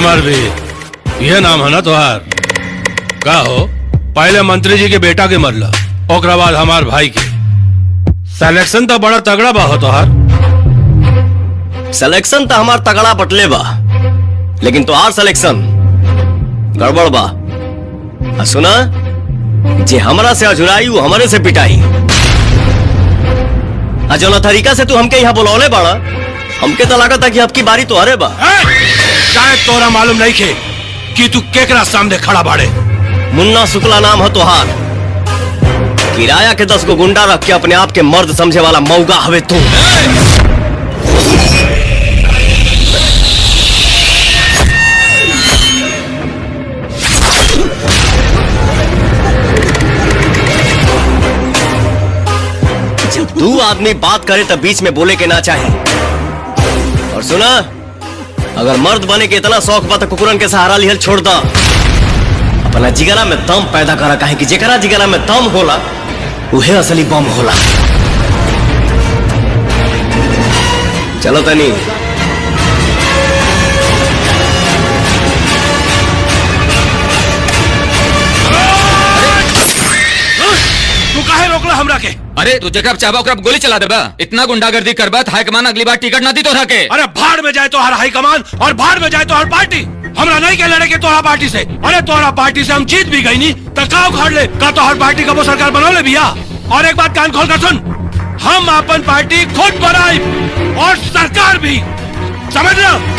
अमरवीर, ये नाम है ना तुहार? का हो, पहले मंत्री जी के बेटा के मरला, ओकरा बाद हमार भाई के। सिलेक्शन तो बड़ा तगड़ा बा हो तुहार। सिलेक्शन तो हमार तगड़ा बटले बा, लेकिन तोहार सिलेक्शन गड़बड़ बा। आ सुना, जे हमरा से अझुराई वो हमरे से पिटाई। आ जौना तरीका से तू हमके यहाँ बुलौले बाड़ा, हमके तो लागत है कि अब की बारी तोहरे बा। शायद तोरा मालूम नहीं खे कि तू केकरा सामने खड़ा बाड़े। मुन्ना शुक्ला नाम है तोहार। किराया के 10 गो गुंडा रख के अपने आप के मर्द समझे वाला मौगा हवे तू। जब दू आदमी बात करे तब बीच में बोले के ना चाहे। और सुना, अगर मर्द बने के इतना शौक बा तो कुकुरन के सहारा लिहल छोड़ दा। अपना जिगरा में दम पैदा करा, काहे कि जेकरा जिगरा में दम होला उहे असली बम होला। चलो तनी। तू काहे रोकला हमरा के? अरे तू जेकरा चाहबा ओकरा गोली चला देबा। इतना गुंडागर्दी करबा त हाईकमान अगली बार टिकट ना दी तोहरा के। अरे भाड़ में जाए तोहर हाईकमान और भाड़ में जाए तोहर पार्टी। हमरा नहीं के लड़े के तोहरा पार्टी से। अरे तोहरा पार्टी से हम जीत भी गई नी त का उखाड़ ले? का तोहर पार्टी का वो सरकार बनौले बिया? और एक बात कान खोल कर सुन, हम अपन पार्टी खुद बनाई और सरकार भी, समझ लो।